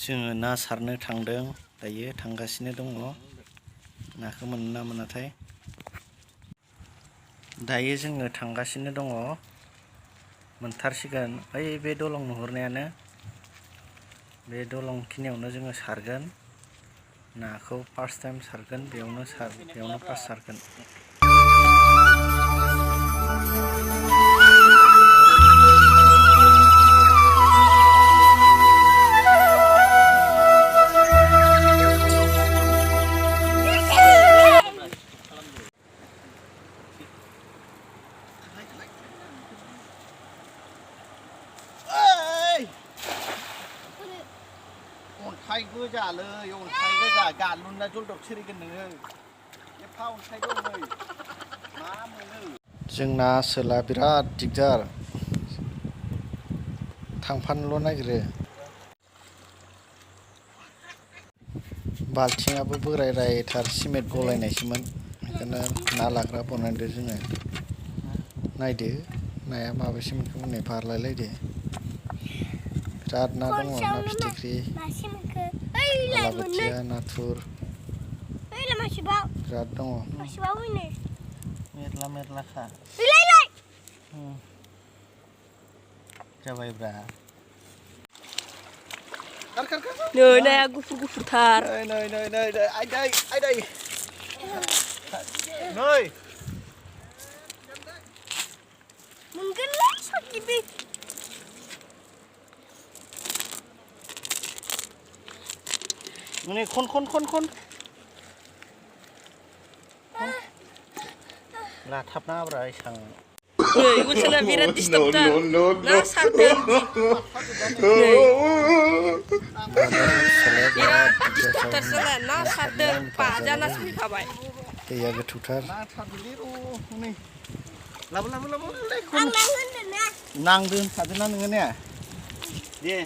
जोङो ना सारनो थांदों दायो थांगासिनो दङ नाखौ मोनो ना मोनाथाय दायो जोङो थांगासिनो दङ मोनथारसिगोन ओइ बे दलं नुहुरनायानो बे दलं खिनियावनो जोङो सारगोन नाखौ फार्स्ट टाइम सारगोन बेयावनो फार्स्ट सारगोन अन्थाइ गोजालै अन्थाइ गोजा गानलुना जलदब सिरिगोन नोङो एफा अन्थाइ दं नै मा मोनो जोंना आसोला बिराद दिगदार थांफानोल' नागिरो बाल्थिङाबो बोरायथार सिमेन्ट गलायनायसोमोन बेखौनो ना लाग्रा बनायदो जोङो नायदो नाया माबेसे मोनखो नै बारलायलायदो बिराद ना दङ ना फिथिख्रि बwtiya नाथुर बिराद दङ मेरलाखा जाबायब्रा नै नाया गुफुरथार नै आइदै नै मोनगोनलै सकिबि नै खन लाथाबना होब्रा एसां नै गसना बिराद दिस्टार्बथार ना सारदों बिराद दिस्टार्बथार जोंना ना सारदों बाजानासो फैखाबाय दैया गोथौथार लाबो नांदों होनखादोंना नोङो ने दे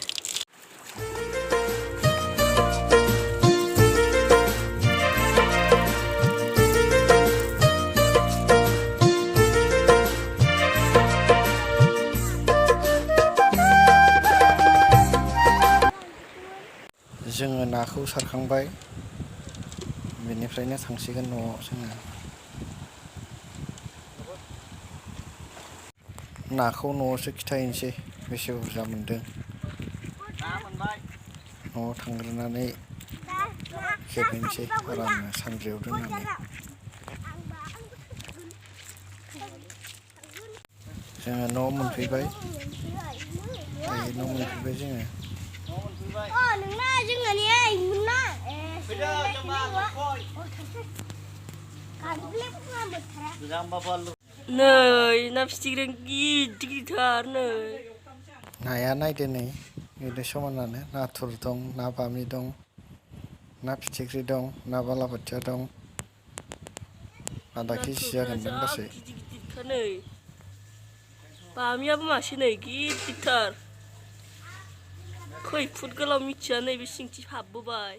जोङो नाखौ सारखांबाय बेनिफ्रायनो थांसिगोन न'आव जोङो नाखौ न'आवसो खिथाहैनोसै बेसे बुरजा मोनदों न'आव थांग्रोनानै खेबहैनोसै आरामनो सानद्रियाव दोननानै जोङो न' मोनफैबाय जोङो नै ना फिथिख्रि गिदिरथार नै नाया नायदो नै बिदि समानानो नाथुर दं ना बामि दं ना फिथिख्रि दं ना bwtiya दं आधा केजि जागोनदां गासै गिदिरथार नै बामियाबो मासे नै गिदिरथार खै फुट गोलाव मिथिया नै बे सिंथि हाबबोबाय